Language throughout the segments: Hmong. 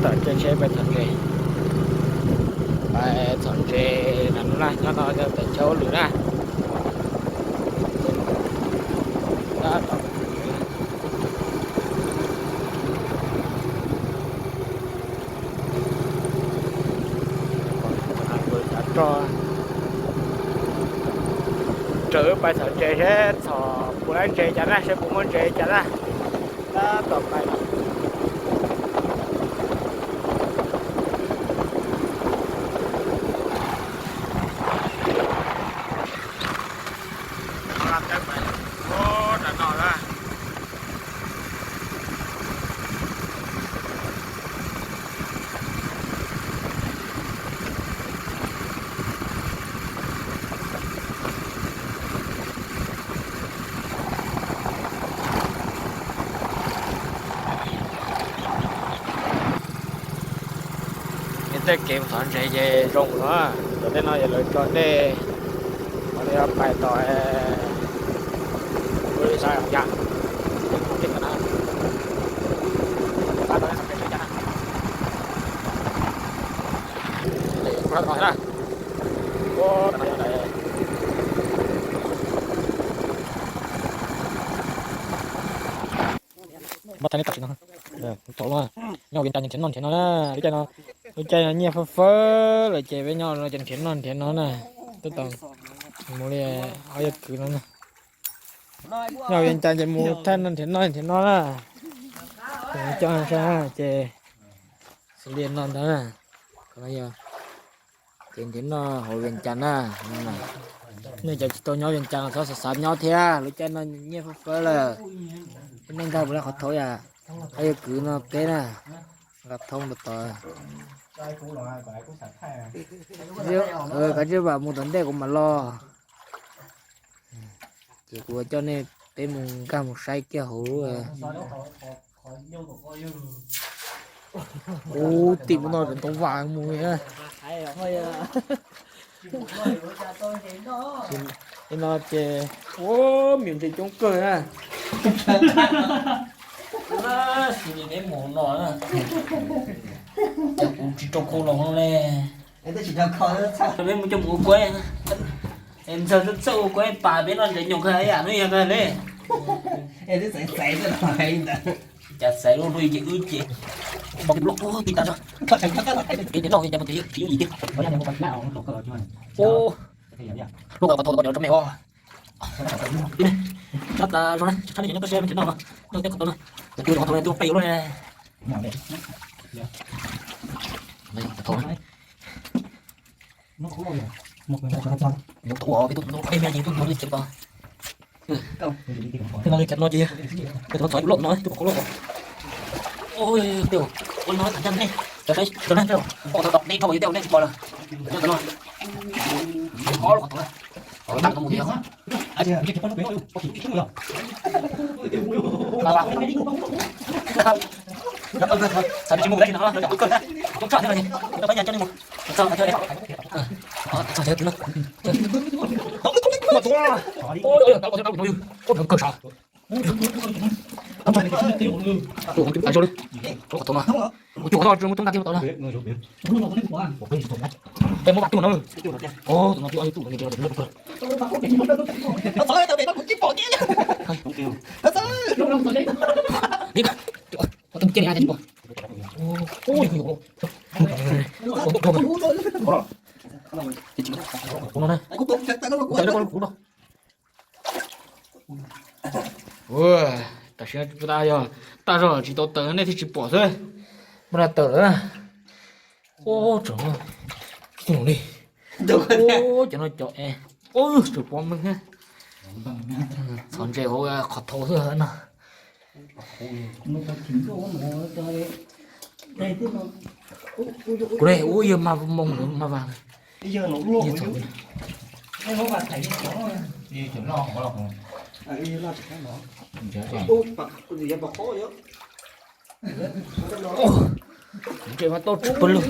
Tawm tsev seb pais txhom ntses. Pais txhom ntses na, nyob no tawm chaw lwm na. Raws wb pais txhom ntses seb txhom puas lab ntses cas na, seb puas muaj ntses cas na. Tab tom pais. Tej kev mus txhom ntses ces zoo no, cov tej no yog lawv tso dej, lawv pais tom lub xav ya. Npaj thaij neb tam sim no, nyob Vias Cas ces nrhiav noj nrhiav no na, lub caij no, lub caij no nyiaj fawb fawb lawm ces peb nyob no ces nrhiav noj nrhiav no na. Tab tom mus li ob yawg kwv no na, nyob Vias Cas ces mus thaij noj nrhiav noj nrhiav no na. Coj saib ces xws li no ntag na. Qhov no yog kev nrhiav noj hauv Vias Cas na. Nej cov tsis tau nyob Vias Cas los txhob xav xav nyob thiab, lub caij no nyiaj fawb fawb lawm. Nej nkag mus li qhov thaud yom, ob yawg kwv no peb na, nkag thoob rau tod. Koj tsis vam mus tom ntej kuv mam los. Ces kuv coj nej peb mus nkag mus saib kiag hauv lub, ub, tim ub no ntoo vam mus. No ces, ua, me nyuam ntses coob kawg na. Xws li peb mus no na, cas kuv tsis rau khau los le. Peb mus coj mus ua kuaib, ntxawg txawj ua kuaib pas peb no ntses nyuag kawg ib yam no yog kawg le. Cas xaiv lub lub ces wb ces npog loj ua ti tas zog. Kev nrhiav noj ces tsis yooj yim tiag. Lub qhov thaud tau cov tsob me os. Sab tas zog na, tshab nej cov nyob toj siab me nrhiav noj no, noj teb qhov tau na, tus twg qhov thaud tuaj pem ua luaj ne. Thaud na. Nyuam qhuav peb tuaj ntawm no peb me ces tuaj ntawm no li ces tau. Tej no li cov no ces, cov no txog yus loj no, twb pom qhov loj. Ua no tham ncaj ne, cov saib cov na, pom tau deb dhau li tej nej tsis pom lawm. Cov no, ob lub qhov tau na, tau tas no mus li. Txhais tsis mus dab tsi no, coob tshaj thiab no, pab nyas coj nej mus. Kawg sav. Tus qhov tau mus tua nqaj kiag tau na. Peb muab vam tuaj no. Tus no twb ob yog tus no. Tus no na. Tam sim no yog tag zog tsis tau taws nej thiaj tsis pom xwb. Muaj na taws lawm. Ub, tseem li. Ub, cov no cov es. Ub, tseem pom meej thiab. Txhom ntses hauv qhov thaud xwb no. Kuv ne ub, yawg mas moos mas vas. Ntses mas tau tsis pawg lug.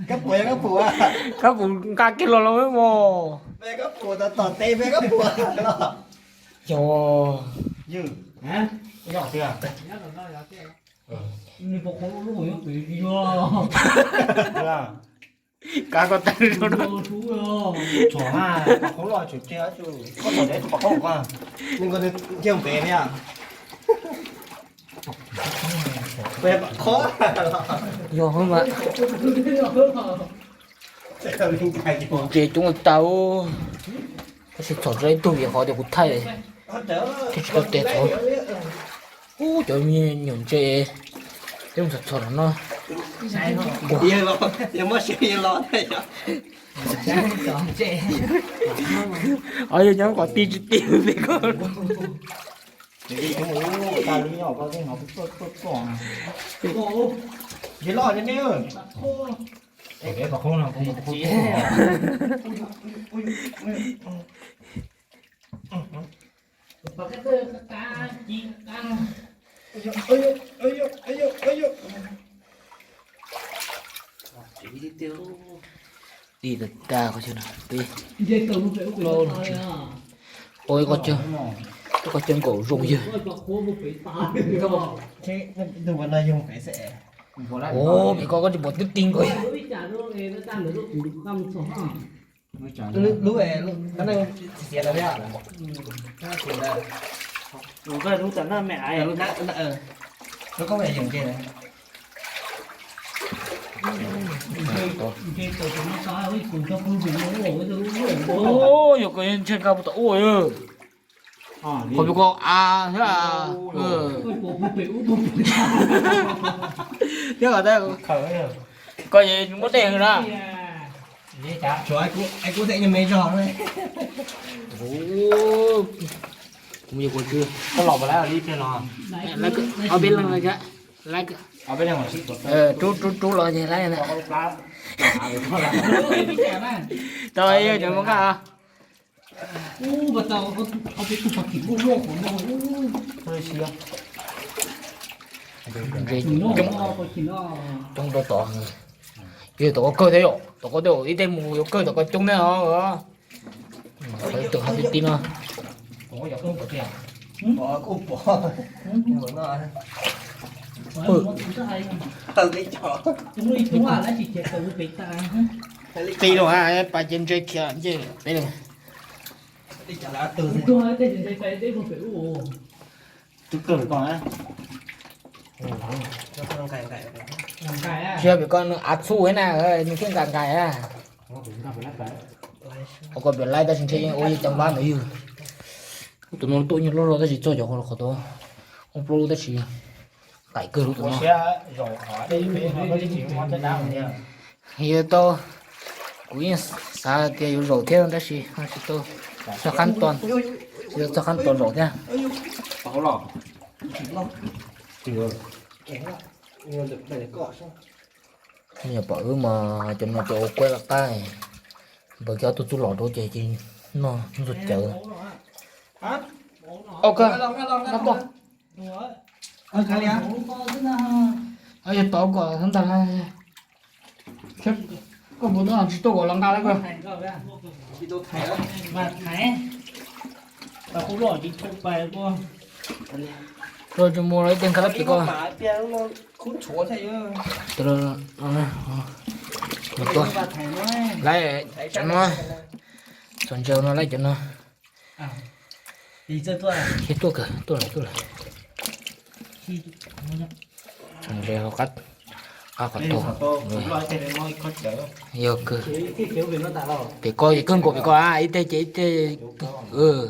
Kab pum, kab pum nqa kiag los los mog. Yog. Kav koj tawg rau na. Yog mas. Ntses coob tag, tab sis txhom tso ib tug vim qhov tias kuv thaij thiaj tsis tau tes txhom. Ub, cov me nyuam ntses, peb mus txhom txhom no. Yog nyob kom ti tsis ti pem ko. Ti tag tag qhov chaw no peb. Ua ib qho chaw, ib qho chaw nkaum zoo yawg. Ua pem ko koj tsis pom twb ti nkaus. Lub, lub, lub txiv xiav ntawd, lub txiv ntawd, lub koj yeem ntses. Yog koj ntses nqa puas tom ua. Qhov pem ko av thiab. Thiab koj, koj muab dej na. Kuv los, ob peb leeg, rub rub rub los ces laib na. Tau, yog cov muaj nqaj. Coob rau tod. Yog tom ko kawg thiab yom, tom ko thiab, ib teg mus yuav kawg tom ko coob thiab os. Qhov twg hais tias ti no. Ti no, pas ces ntses khiav nce peb. Tsis yog pem ko nws av txhuj thiab na, nws thiaj nqaim nqaim na. Ua ko pem laib tab sis ntshe yeej ua yeej ceev vab ntawd yog. Tus no tuaj nyuag loj loj tab sis txog cov qhov tod, ua plaub lub tab sis nqaim kawg lub tus no. Yog tau, kuv yeej xav tias yuav zaum thiab tab sis tsis tau txog qab to, tsis tau txog qab to zaum thiab. Nyuam pom wb mas cov no cov ua kuab laj qab, npawg kiag ob tug txuj lom rau ces ces noj ntxuag cawv. Au kawg, no koj, yog tod kom ntag. Koj puas tau tsis tuaj kom los nqa lawm koj. Rau tsis mus los ib teg nqa lab pem ko. Laib cov no, txog ntses no laib cov no. Tuaj kawg, tuaj lawm, tuaj lawm. Txog ntses qab, qab qhov tod. Yog kawg. Pem ko ces kawg nkaus pem ko a, ib teg ces ib teg.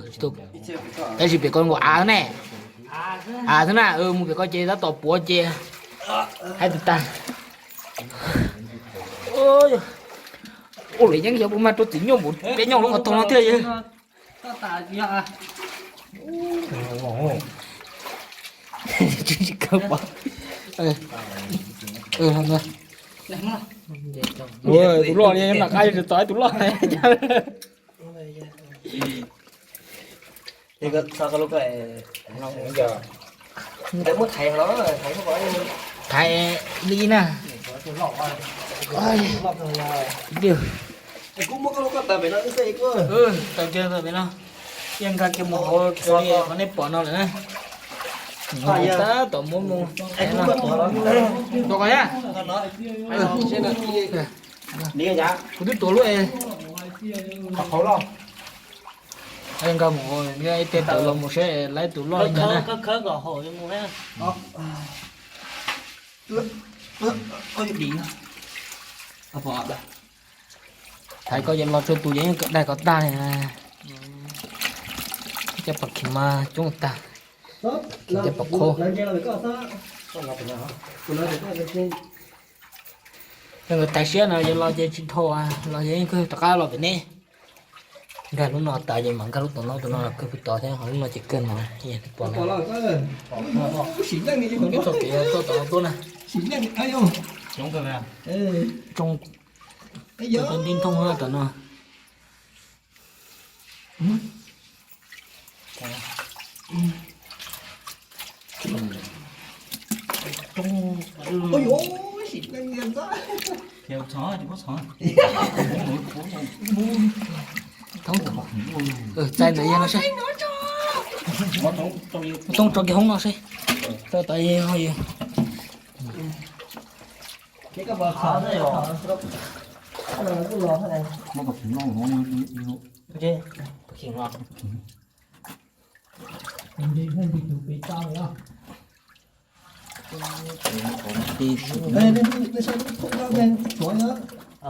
Tsis tuaj. Tab sis pem ko nkaus av ne. Av xwb na, mus pem ko ces tab tom puav ces haib tag tag. Ua lawm yeej xyov puas mag rau txiv nyuj npaum peb nyob lub qhov tog no thiab yog. Tsis kawg pom. Tus loj li mam qab tsis txog tus loj. Tus loj, tus loj. Thaiv li na. Tiag, tawm kiag tawm pem no. Yeej nkag kiag mus hauv li qhov nej pom no lawm na. Tab tom muab mus. Tua ko na. Kuv twb tuav lub es. Nkag mus, ib teg tawm los mus seb lawv tus loj li cas na. Thaiv koj yuav los txhua tus ces yeej daig kom tag li. Cov pom khiv mas coob tag. Khiv cov pom qhuav. Yog nkawd taiv siab no yuav los ces tsis dhau, los ces yeej kawg rov qab los pem neb. Nkag lub no tas ces mam nkag lub tom no, tus no los kawg puag tod thiab, ho lub no ces kawg no. Pom no, txoj kev tuaj tom no tuaj na. Tsoo, tus nti nthooj tom no. Txais ntawm yog no seb. Txoov tso kiag hoob no seb. Tau tas ho yog.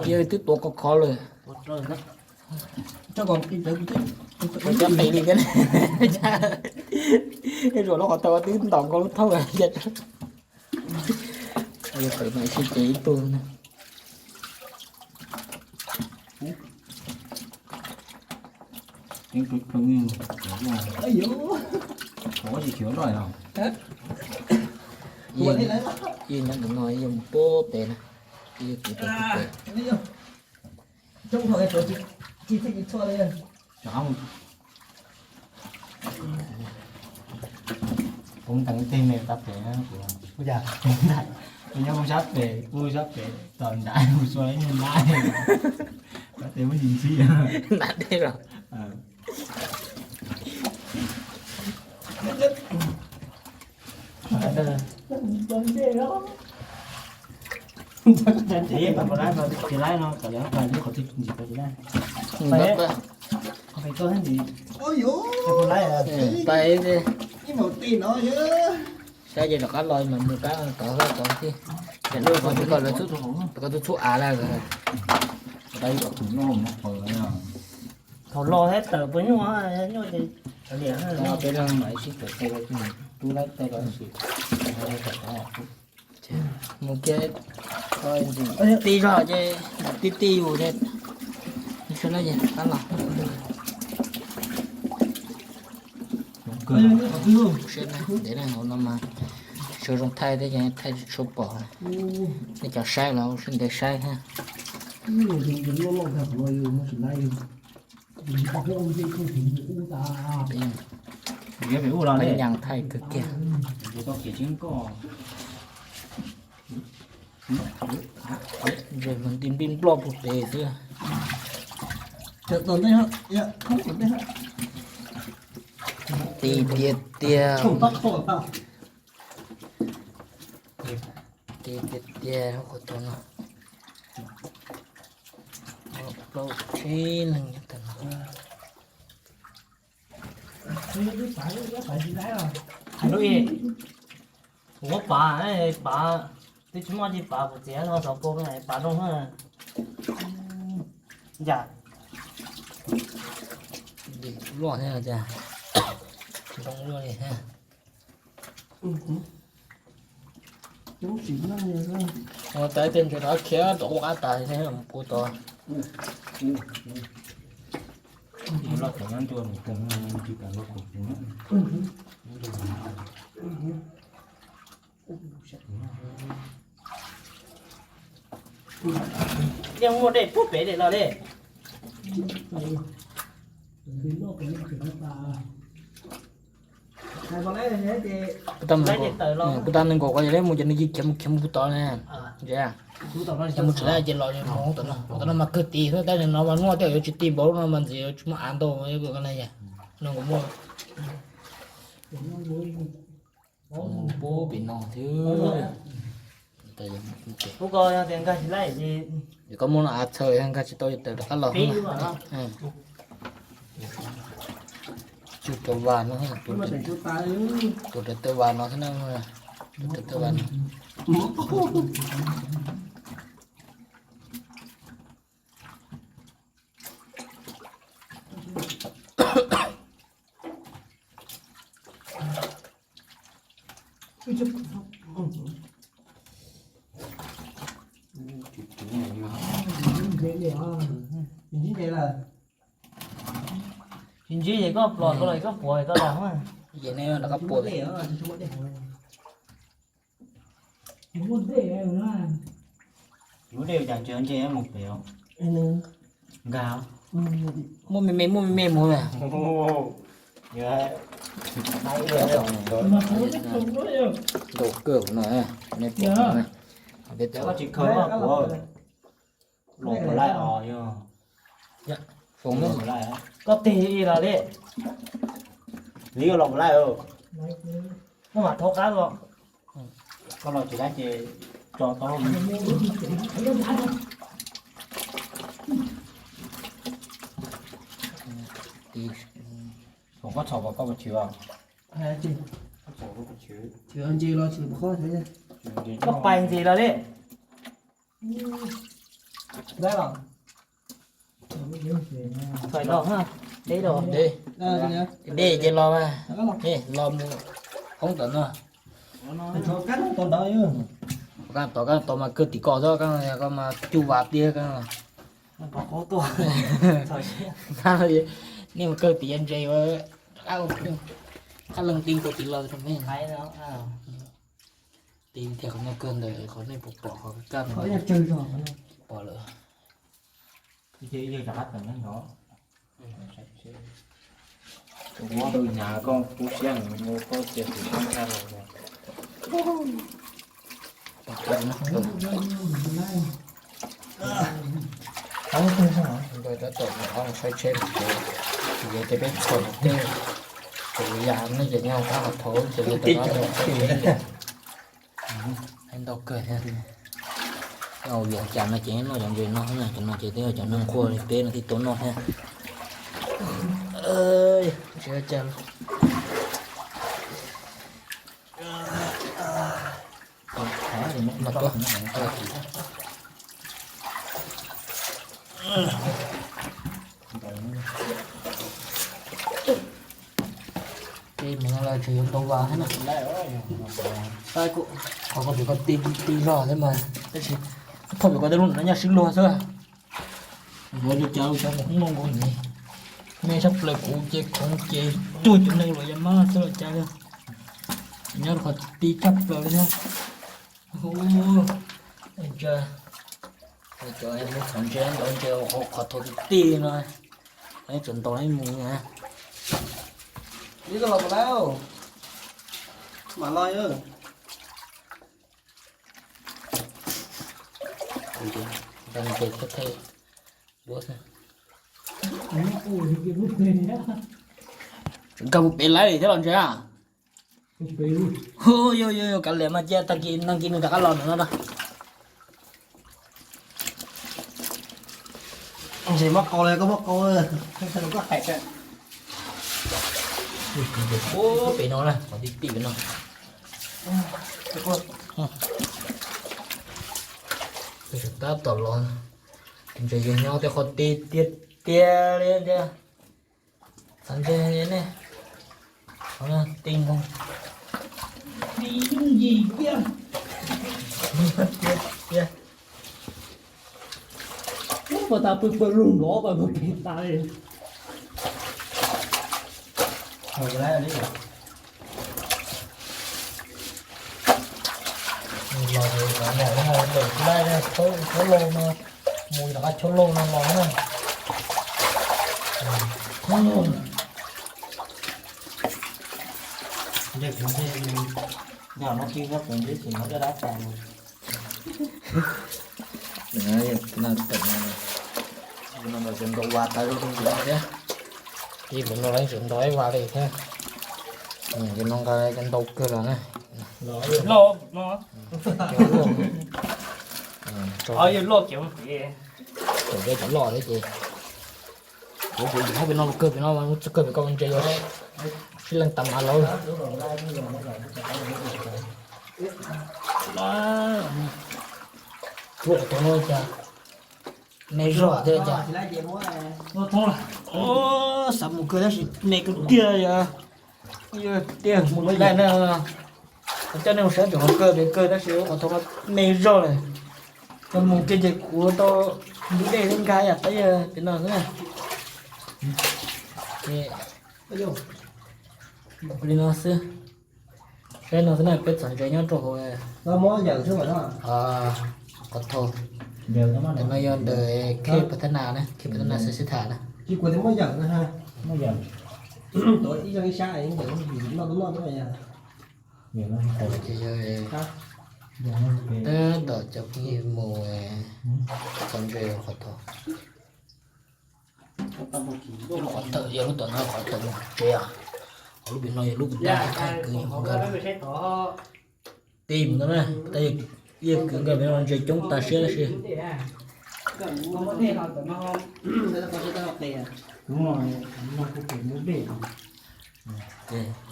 Yog twb tuav khov khov lawm. Cov qis li thiab, zaum no qhov tau twb ntaus nkaus lub thauj. Qhov no sib ces ib tug na. Ib tug no yog mus pub pem na, ib tug pub pem. Poob ntawm tej me tab pem, nyob sab pem, pub sab pem tom nram mus txua ib nyuag nab, tab tes muab ntsis ntxhib nram dej los. Pais, saib ces rov qab los mas mus kab tod tod thiab. Lub ko txhub av lawm. Thaum los thiab tawm puas nyuaj, nyuaj ces liam. Peb los mam sib tawm tes, rub lawm tes los sis. Mus kiag tij zog ces tij tij yus ces sawv daws ces qab los. Ntev na, hauv no mas sawv zoo thaij thiab ces thaij tsis tshua pom. Nej cov saib los ua siab ntev saib thiab. Nyas thaij kawg kiag. Ntsej muag nti npij nploj puag pem xwb. Ti tiag tiag. Ti tiag tiag lub qhov tau no. Plaub tsheb neeg nyob tau no. Lub, kuv muab pav, pav, twb tsis muaj tsis pav kuv txiav no xov pos pav zoo na. Yam loj thiab tias, ntoo luaj li thiab. Ua tas tej ntses rov khiav tom ub qab tas thiab mus pub tod. Yeej muaj dej puag pem dej los dej. Kuv tau nees nkaum, kuv tau nees nkaum ko yog lawv mus ces nws cia khiav mus khiav mus puag tod ne. Yog mus tsev ces los mus hauv tom no, hauv tom no mas kawg tid xwb, tab sis no mas noj tej yuav tsis ti npaum no mas ntxiv tsis muaj av ntau, no kuv muaj. Pub pem no thiab. Koj muab no av txhaws nkag tsis tau ces tawm rov qab los. Tsum rau vas no, tsum rau tej vas no xwb na, tsum rau tej vas no. Tsis ntsib ces koj plos tau los koj puav tau los. Ces nej rov qab puav. Lub dej cas ntshe ntshe mus pem nkag. Muaj me me, muaj me me mus. Ntau kawg no, nej pom no, peb tsis khaws los puav laij os. Foom, koj tig los li, li los puav laij. Koj mam thov qab los. Koj los tsis dab ces tso tau. Foom, koj txhom koj puas chwv? Chwv ntses los tsis pom qab. Koj pais ntses los li. Dej ces los mas, los mus hoob tom no. Koj tom, koj tom mas kawg tim ko xwb, koj mas cuj vas tiag koj. Nej mus kawg tim ntses, qab leej ti nkaus tim los. Ti tias qhov no kawg ntawm qhov nej puas pom qhov kaj no. Pom lawm. Tus mob tus hnyav koj kub siab mus koj cia tus koj ntshai los. Ntawd tab tom mus qhov saib tsheb ces, ces peb txhom tej tus yam no ces nyob qhov thauv ces ntau kawg thiab. Yog cas no ces noj cov ntses no, cov no ces twb yog cov neeg nquag li peb no thiaj tau noj thiab. Tsis ua cas. Ces mus no los tseem yuav ntau vas thiab na. Qhov ko ces koj ti ti zog thiab mas, tab sis thauj pem ko tej lub no nyaj sib luag xwb. Yuav li cas los cov mus hoob no nkaus ne, me tshaj plaws kuv ces khoov ces cuag cov neeg luam yas mab xwb los cas. Nyob rau qhov ti tshaj plaws li thiab. Cov muab txhom ntses ntau ntses qhov thauv ti ti no, tseem ntaus ib mus na. Ib koj los puas tau? Mam los. Nkag mus pem laib li thiab los ntses a. Yog yog yog, kav liam mas cia tag kis nag kis nws rov qab los ntawm no na. Ntses muab qau li, koj muab qau, koj hais. Ub, pem no na, qhov ti ti pem no. Tab tom los, ntses yeej nyob tej qhov ti tiag tiag li thiab. Txhob ntse ne, ti nkoog. Ub, puas tas pw pawg lug nrov pas pem tas li. Los ces ntawm laij chaw lauj no, mus rov qab chaw lauj no los na. Nyob no tib nyob pem ntsis tsis nyob dab dab tas. Nws tawm no, nws ntaus vas tawv rau tus ntawd thiab. Ib pliag no lawv tseem ntaus ib vas li thiab. Ces no nqa cov ntau kawg los na. Loj no. Cov loj thiab ces kuv kuv yog pem no los kawg pem no, txog kawg pem ko ntses yuav sib leej tas mas lawm. Lub qhov tau no cas me zog thiab cas. Xav mus kawg tab sis me kawg tiag yog tiag mus lawm ne. Coj nej mus saib pem qhov kawg pem kawg tab sis lub qhov tau no me zog lawm. Tau mus kiag ces kuv tau ntub dej nkag yam tab yog pem no xwb na. Li no xwb. Saib no xwb na, peb txhom ntses nyob rau hauv qhov thau. Ntawm no yog ntawm Khej Pas Thab Nas na, Khej Pas Thab Nas Xab Xib Tham na. Ces yog tab tom cov phooj ywg mus txhom ntses qhov thau. Lub qhov tawm yog lub tom no qhov tawm mus tsev, ho lub pem no yog lub pem tag kwv nkag. Tij mus no na, yeej kwv nkag pem no ntses coob tas siab tab sis.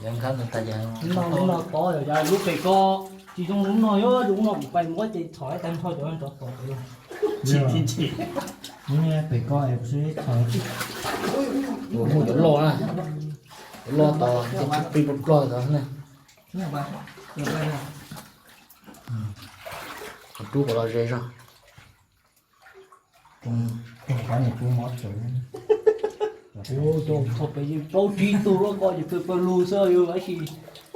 Yog nkag no tas yog no pov yog lub pem ko tsis zoo lub no, yog zoo no kuv pais muab ces txhom ib tag nrho cov no rov pom. Pem ko es txhom. Muaj cov loj na, cov loj tos pib ploj ploj tod na. Rub kom los ze zog. Thaum peb rau tsib tug loj ko ces pawg lug xwb yog tab sis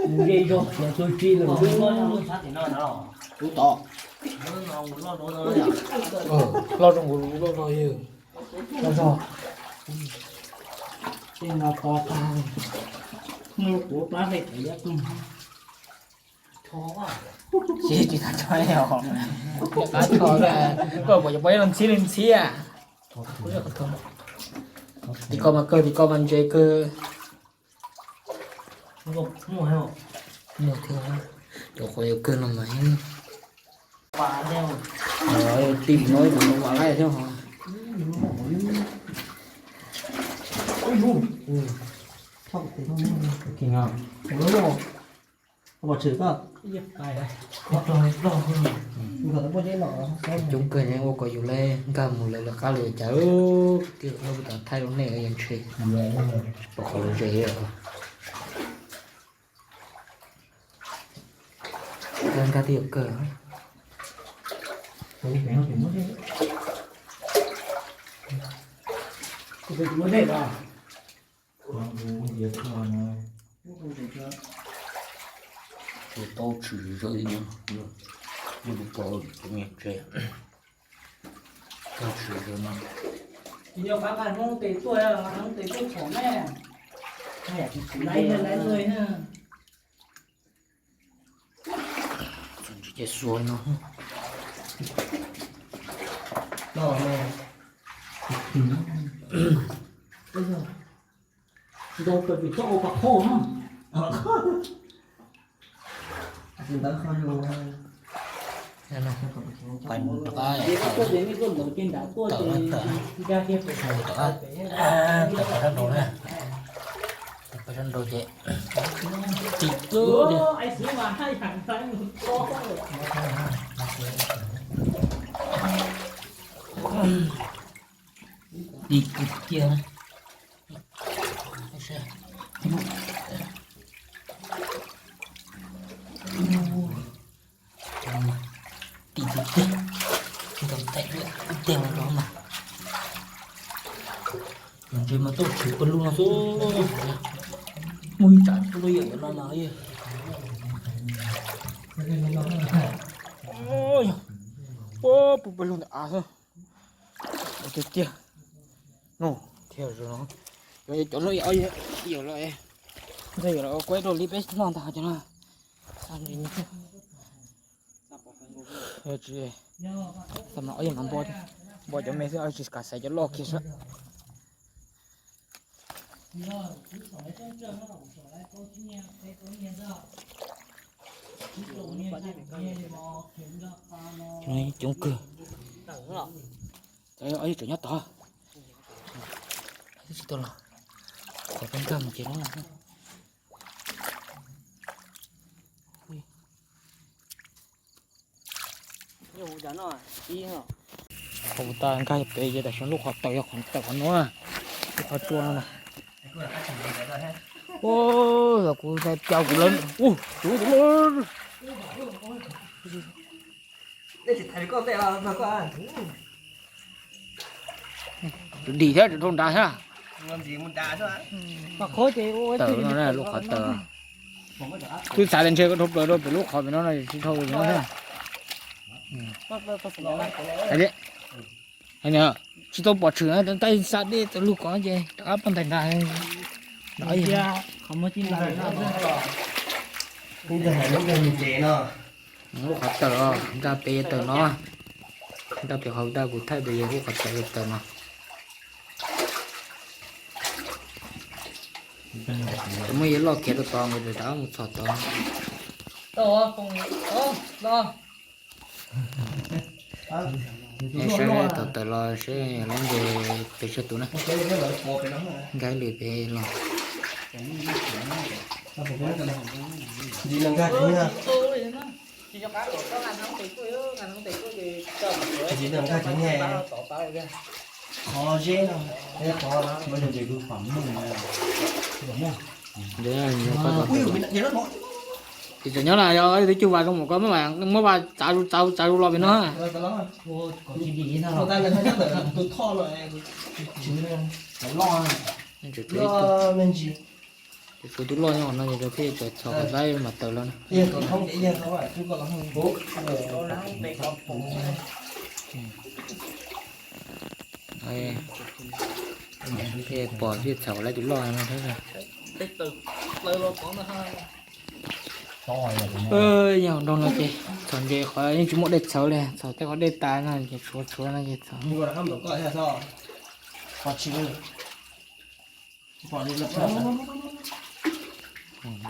mus ze zog xiav tuag tsib lawm. Rub tod. Loj zoo nkaus loj zog yog. Loj zog. Tej no to tag. Hnub kuv plab hais tawm yab tug. Tsis tsis tau tso os. Qab tso, koj puas yuav pov ib lo ntxhiab li ntxhiab. Tim ko mas kawg, tim ko mas ntses kawg. Cov qhov yuav kawg no mas. Tim no kuv mus mas laij thiab ho. Coob kawg ne, ua kom yus le nkag mus lawv lawv qab lawm cas. Tiag, lawv tau thaij rau nej yuav ntshe pom qhov lawv zes. Nkag tiag kawg. Tus tau tshwm zom zaws li no, yog tus pom tus me ntses tau tshwm zom zaws no. Yog qab nqa hnub tes tuaj, hnub tes tuaj txhom ne. Laiv laiv lawm. Txhom ntsis ces xuas no. Ntaus kawg tsis txhob ua pas khauj na. Pais mus rov qab, tawm na, tawm na, tawm pais sab nraud na, tawm pais sab nraud ces tim kawg li. Tim kawg kiag. Tim tus teg, tsis tau thaij ib teg no rau mas. Ntses mas tuaj tshwm pawg lug no xwb. Muaj ib tsam tuaj lub yam no mas. Puag pawg lug ntawm av xwb. Tiag tiag. No, thiaj zoo no. Cov no yog ob yawm los. Ntxawg yuav los ua kuaib rau li peb noj ntag cov no. Tsis, ob yam mas npo, npo cov me xwb, tsis kam xaiv cov loj kiag sab. Coob kawg. Tseem nyob tod. Tsis tau los. Qhov tau nkag mus ces no. Qhov tas nkag pem ces tam sim lub qhov tawm yog qhov tawm qhov no, lub qhov tsua no na. Ua, kuv cau kuv lawm. Ua, kuv dim thiab rau nrad thiab. Tawm no, lub qhov tawm. Twb xav tias ntshe koj dhau plaws rau pem lub qhov pem no no tsis dhau li no thiab. Tsis tau pom tshwm, tab sis xa dej tau lug kov ces rov qab poj ntawm nrad. Lub qhov tawm os, nrad pem tawm no, nrad pem hauv tag kuv thaij pem yog lub qhov tawm tawm no. Muaj ib loj khiav rau tod, nkawd rov qab mus txhom tod. Saib tod tawm los seb lawv nce pes tsawg tus na. Nkag lwm pes los. Ces tseem nyob na, yog twb cug vas zoo mus koj muab vas txav zus txav zus txav zus los pem no. Tshuav tus loj nyob no ces thiaj txhom kom laib mas tawm los na. Thiaj pom thiaj txhom kom laib tus loj no thiab. Yog nrog no ces txhom ntses qhov yeej tsis muaj dej txhawv li, txhom tej qhov dej tas no ces tshuav tshuav no ces txhom.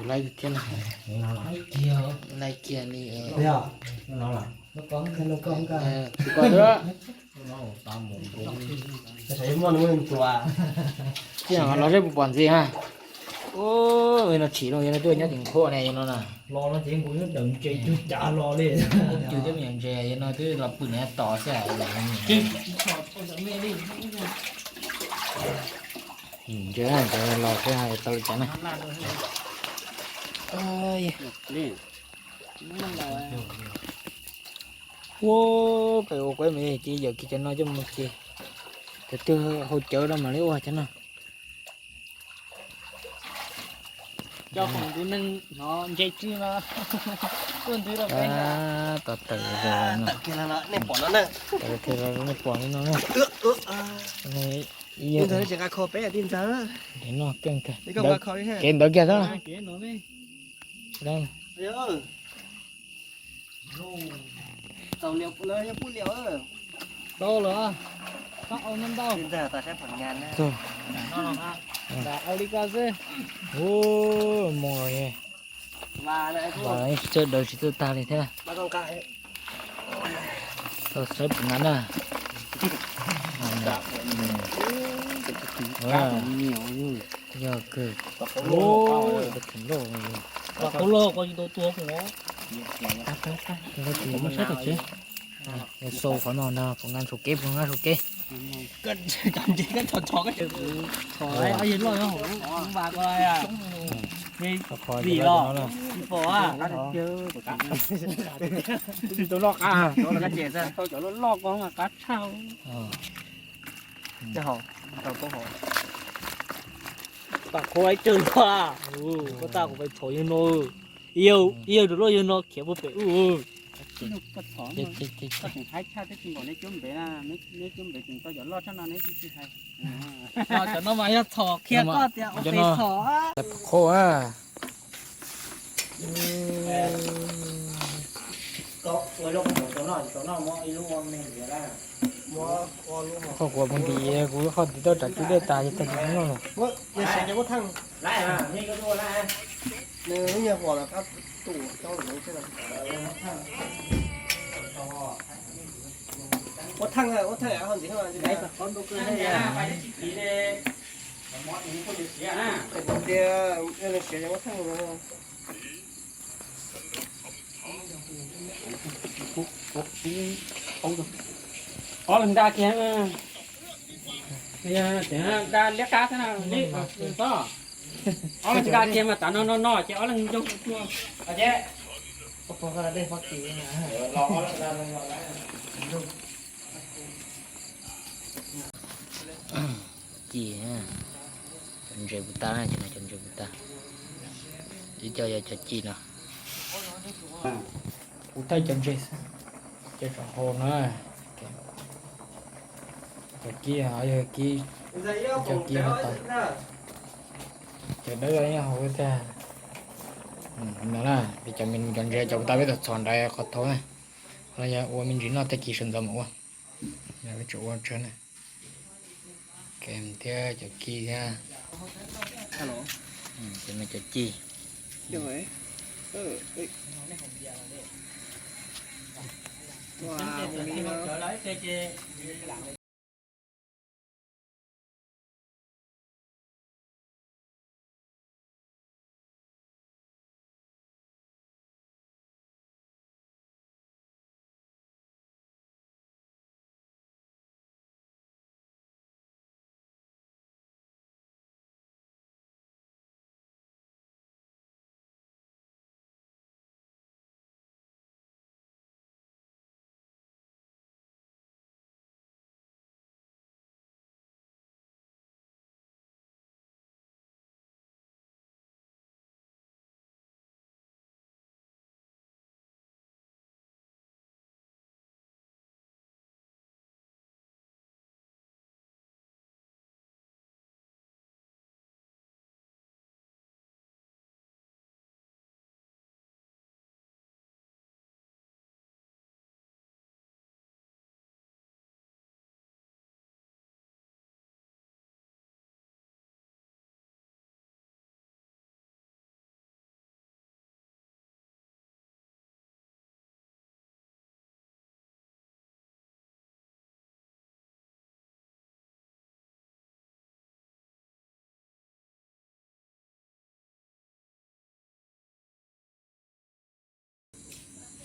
Laib thiab na. Laib kiag li. Tsis pom los seb puas pom ntxiv ha. Ua no tshim no, yog no twb nyob tim nqhuab ne, yog no na. Los no ces kuv nyob daws ntses cug cav los li. Cug cov me nyuam ntses, yog no twb los pw niam tos xwb. Ntses ntses los seb hais tau li cas na. Ua, peb ua kuaib mas ces yawm kiag cov no coj mus ces cov twg haus cawv no mam li ua cov no. Cov foom ntxwv neeg hnov ntse tswj no tuaj ntxwv rau peb. Tawm kiag los nej pom li no na. Tsis nqa kho peb tij ntxawg. Kev ntawd kiag xwb. Tau lawm, koj au no ntau. Au li ko xwb. Mus los, tsis txawj daws tsis txawj tag li thiab. Tau saib puas nqa na. Yog kawg. Qhov loj ko tsis tau tua kuv. Sau qhov no ntag, puas nqa saum kev, puas nqa saum kev. Vim los pom a. Tsis tau loj qab, cov loj loj ko qab tshaj. Tam qhuav ib tsawg loj, koj tag kuv pais txhom yawg no, yawg rau loj yawg no khiav puag pem ub. Koj txhom, koj tseem haib tshaj twb tsis npaum neb cuab npev na, neb cuab npev tseem tau cov loj tshaj no neb tsis hais. Cov no mas yog txhom qhia koj tias ua pes txhom. Qhov kuv mus ntim kuv qhov ntim tau tsam cub dej tas ces tag kis noj lawm. Ob leeg nqa kiag, nqa liab qab xwb na, li xwb. Ob leeg nqa kiag mas tav no no no ces ob leeg ncoo. Ci, cov ntses puas tag, cov no cov ntses puas tag. Ib co yog cov ci no. Kuv thaij cov ntses xwb, cov saum hau na, cov kib, yog kib, cov kib no tas. Cov dawb nyob hauv tiag. No na, cov me cov ntses cov puas tag peb tau txhom nraim qhov thaud na. Qhov no yog ua me ntsis noj tag kis sawv ntxov mus ua. Yog peb tseem ua tsawg na. Thiab cov kib thiab. Cov no cov ci.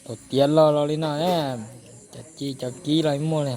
Thaum tiav los los li no, cov ci cov kib los muaj li.